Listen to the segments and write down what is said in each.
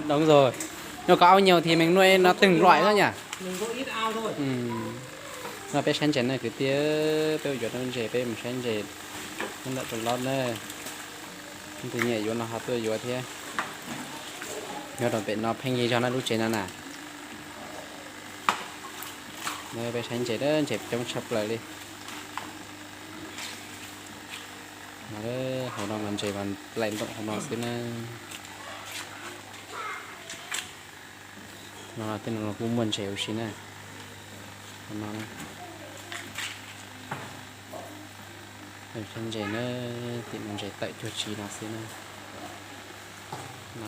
Đúng rồi. Nhưng có ao nhiều thì mình nuôi nó từng loại đó nhỉ. No peb saib ntses na kwv tij, peb ua yuav rau ntses, peb mus saib ntses ntawm rau lod na. Leej twg nyiam yuav no ho tuaj yuav thiab. Nyob rau pem no pheej yig zog na lub tsev no na. Peb saib ntses, ntses coob tshaj plaws li. No, hauv no mas ntses mas laim ntoom hauv no xwb na. No tej no los kuj muaj ntses huv si na. Hauv no, saib ntses na, tim no ntses tawm cuag tsi no xwb na. No.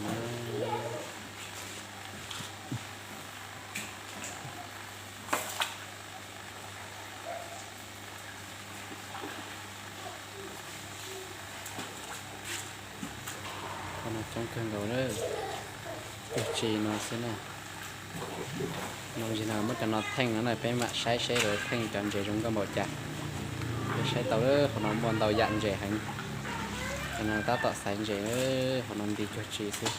Qhov no coob kawg nkaus lawm, cuag tsi no xwb na. No ntsis no muab cov no theej no na, peb mam saib seb lawv theej cov ntses zoo nkauj npaum cas. Peb saib tau lawm, qhov no muaj ntau yam ntses heev. Cov no tab tom xaiv ntses, qhov no nti cuag tsi xwb.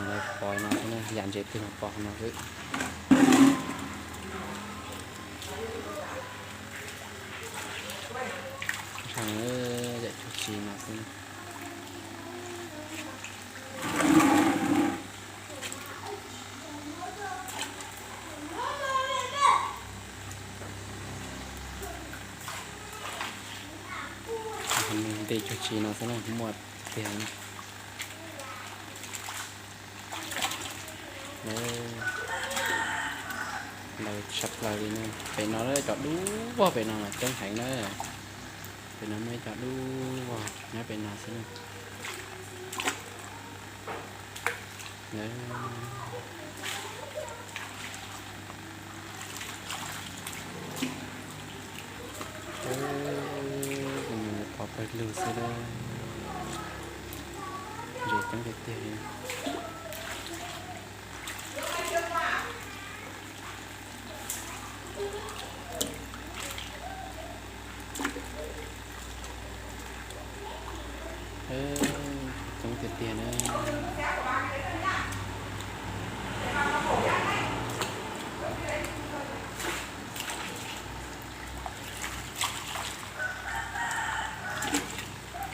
Lawv pov no xwb na, yam ntses twg los pov qhov no xwb. Yam cuag tsi no xwb na. Nti cuag tsi no xwb na, muaj tiag na. Ntau tshaj plaws li na. Pem no cov dub vog, pem no mas coob heev na. Pem no muaj ib co dub vog nyob pem no xwb na. Pov pawg lug xwb na. Ntses coob tiag tiag li. Coob tiag tiag na.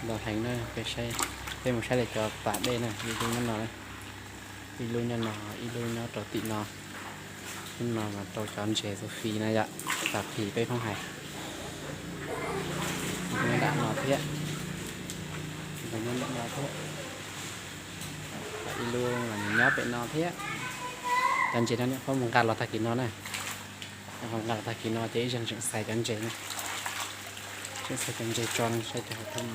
Ntau heev na, peb mus saib li cov pas dej na, ib lub nyob no, ib lub nyob no, ib lub nyob rau tim no. Lub no mas rau cov ntses xu fis na yom, pas phis peb Hmoob hais. Ib lub nyob nram no thiab, ib lub nyob nram no thiab, ib lub nyob pem no thiab. Cov ntses no niam phob mus nqa los tag kis no na. Nqa los tag kis no ces ib zaug tseem xaiv cov ntses na, tseem xaiv cov ntses tso no saib cov hauv paus no.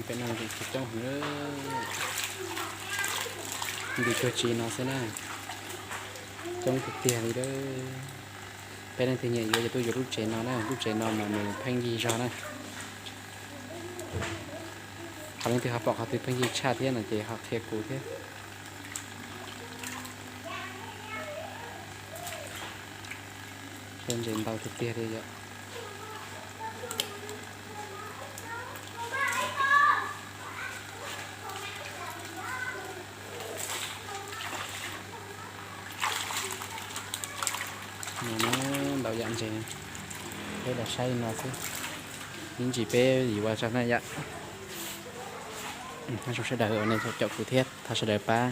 Pem no ntses coob heev, nti cuag tsi no xwb na. Coob tiag tiag li lawm. Peb leej twg nyiam yuav ces tuaj yuav lub tsev no na, lub tsev no mas nws pheej yig zog na. Qhov leej twg ho pom qhov twg pheej yig tshaj thiab no ces ho qhia kuv thiab. Ntses ntau tiag tiag li yom. No ntau yam ntses, peb los saib no xwb. Ib ntsis peb yuav ua tso na yom. Thov zoo sawv daws uas nej caum kuv thiab thov sawv daws pab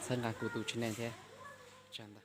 txhawb nqa kuv tus channel thiab. Tsaug ntau.